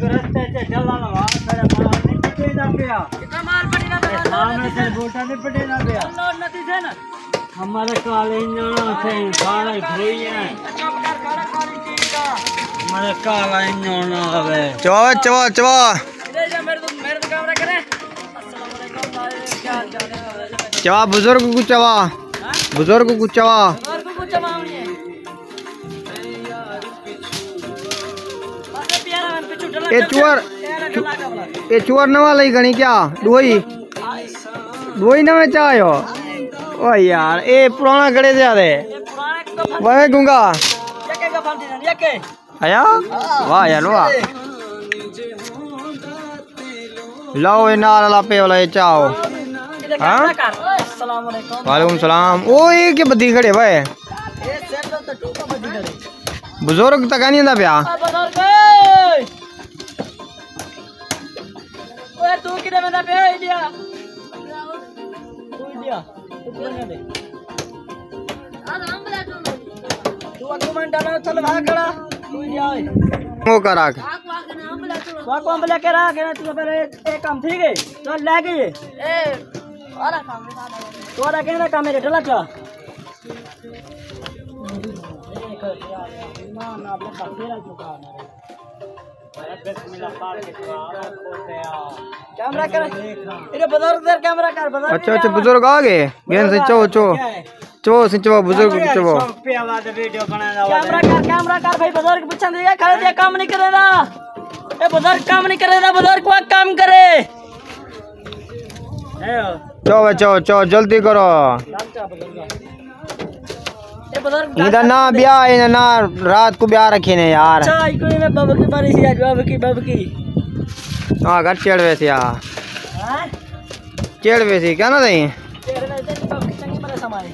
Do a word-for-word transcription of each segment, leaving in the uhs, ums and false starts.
رستے تے جلن والا سارا مال نہیں پٹیندا پیا۔ کتنا مال پٹیندا پیا؟ سامنے سے بوٹا نہیں پٹیندا پیا۔ لوڈ نہ تھی تھے نا۔ ہمارے کالے نانا تھے، کالا ہی بھروئی ہے۔ چپ کر، کالا کالی چیز دا۔ ہمارے کالا ہی نانا ہوے۔ چوا، چوا، چوا۔ ادھر جا، میرے تو، میرے تو کیمرہ کرے۔ السلام علیکم بھائی، کیا حال چال ہے؟ چوا بزرگ کو چوا۔ ہاں؟ بزرگ کو چوا۔ بزرگ کو چوا ہوئی ہے۔ اے چور، اے چور نواں لئی کھڑی کیا؟ ݙوئی، ݙوئی نویں چا آیو؟ او یار، اے پراݨا کھڑے تے آ دے۔ وے گنگا۔ آیا؟ واہ یار، واہ۔ لو، اے نال والا پے والا، اے چاؤ۔ ہاں؟ السلام علیکم۔ وعلیکم السلام۔ او، اے کے ٻدھی کھڑے وے؟ بزرگ تاں کائنی آندا پیا۔ اے بزرگ! اوئے، توں کݙے ویندا پیا؟ انڈیا۔ توں انڈیا۔ توں کݙے ویندا؟ توں اڳوں میں ݙانا اتھاں لوا کھڑا۔ توں انڈیا ہوئے۔ او کر آکھ۔ توں اڳوں امب لے کے رکھ، توں پھر اے، اے کم ٹھیک ہے؟ چل لے کے۔ اے، سارا کم ہے سارا۔ تہاݙا کہندا کم ہے ڈلا چا۔ کیمرہ کر۔ اے بزرگ در کیمرہ کر، بزرگ اچھا، اچھا، کیمرہ۔ بزرگ آ ڳئے۔ گین سے چو، چو۔ چو سے چو، بزرگ چو۔ کیمرہ کر، کیمرہ کر بھائی، بزرگ پچھاں دے کھڑے تے کم نہیں کریندا۔ اے بزرگ کم نہیں کریندا، بزرگ کوئی کم کرے۔ چو بھائی، چو، چو، جلدی کرو۔ اے بزرگ ایندا ناں ٻیا، ایندا ناں رات کوں ٻیا رکھے نے یار۔ اچھا، ایکوں میں ببکی باری سی، اڄ ببکی، ببکی۔ ہاں، گھر چڑھ ویسی آ۔ ہاں؟ چڑھ ویسی، کیا نہ سہی؟ چڑھ ویسی، ببکی چنگی بلا سمائے۔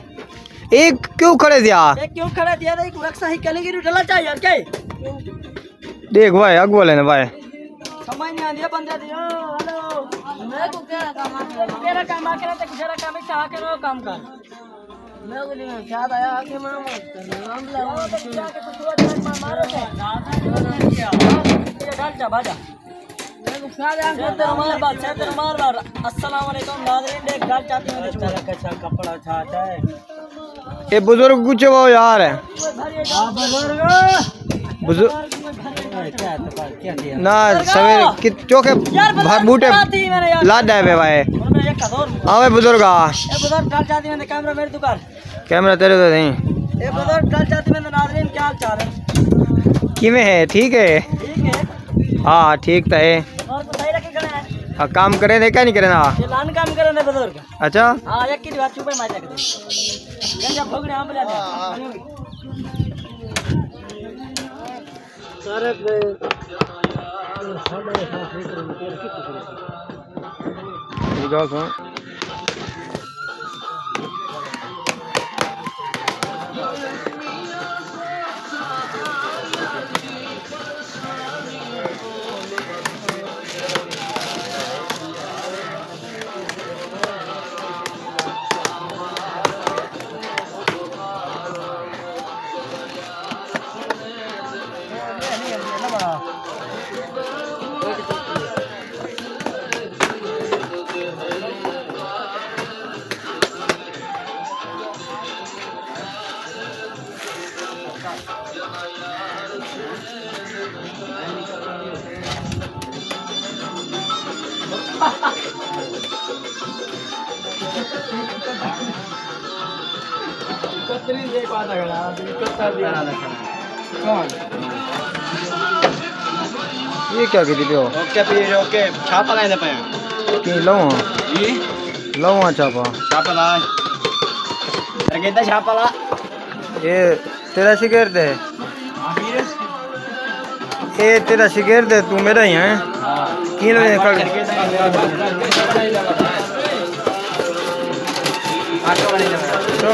اے کیوں کھڑے سی آ؟ اے کیوں کھڑے سی آ؟ اے کوں رکھ سہی کلنگی نوں ڈلا چا یار، کیا؟ ݙیکھ وائے، اڳ والے نے وائے۔ سمجھ نہیں آندی بندے دی۔ او، ہیلو۔ میرے کو کیا کام آ گیا؟ تیرا کام آ کے تے گزارا کام ہے، چاہ کے نو کام کر۔ میں کو نہیں یاد آیا کہ میں مت کرنا۔ ہم لوگ کیا کہ تو تھوڑا دیر میں مارو تے۔ یہ ڈال چا، بھاجا۔ میں کو کیا جان کرتے رومال بات، سر رومال بات۔ السلام علیکم ناظرین، ایک ڈال چاہتی ہوں۔ اچھا، اچھا، کپڑا اچھا، اچھا ہے۔ اے بزرگ کوں چواؤ یار۔ بزرگ۔ نہ، سویر چوکے بوٹے لاڈ ہے پے وائے۔ آوے بزرگ آ۔ اے بزرگ ڈال چاہتی میں کیمرہ میرے تو کر۔ کیمرہ تیرے تو نہیں۔ اے بزرگ ڈال چاہتی میں ناظرین کیا حال چال ہے؟ کیویں ہے؟ ٹھیک ہے؟ ٹھیک ہے۔ ہاں، ٹھیک تو ہے۔ بزرگ کو صحیح رکھے کھڑے ہیں۔ ہاں، کام کرے دے کیا نہیں کرے نا؟ یہ لان کام کرے دے بزرگ۔ اچھا۔ ہاں، یک کی بات چھپے ماجا کرے۔ گنجا بھوگڑے آم بلا دے۔ سارے دے۔ میری گال سن۔ یہ کیا کیتی پیو؟ اوکے پیر، اوکے۔ چھاپا لیندے پئے ہیں۔ کی لواں؟ جی؟ لواں چھاپا۔ چھاپا لا۔ رگیدا چھاپا لا۔ یہ تیرا شاگرد ہے؟ اے تیرا شاگرد ہے، تو میرا ہی ہے؟ ہاں۔ کیوں نہیں کر؟ تو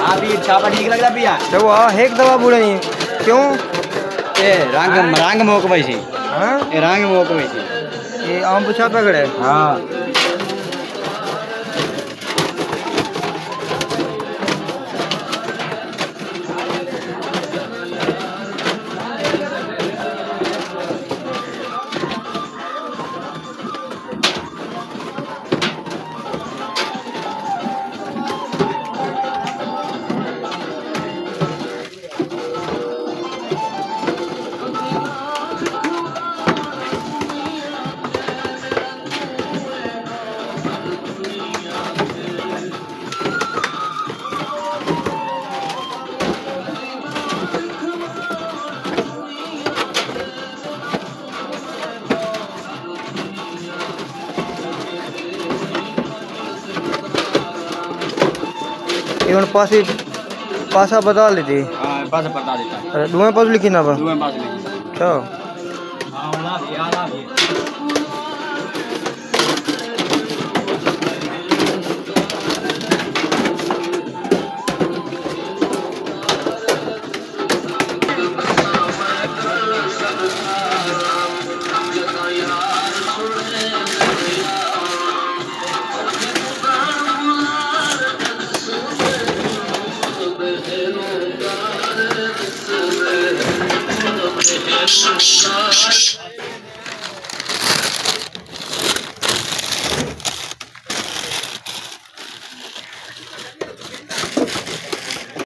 ہاں بھی چھاپا ٹھیک لگدا پیا۔ تو وہ ہک دفعہ بولے نہیں۔ کیوں؟ اے رنگ، رنگ موک پئی سی۔ ہاں؟ اے رنگ موک پئی سی۔ یہ آم پچھا پکڑے؟ ہاں۔ ہݨ پاسی، پاسا بدل ݙتی۔ ہاں، پاسا بدل ݙتا۔ اچھا، ݙوہیں پاسوں لکھی نہ وا؟ ݙوہیں پاسوں لکھی۔ اچھا۔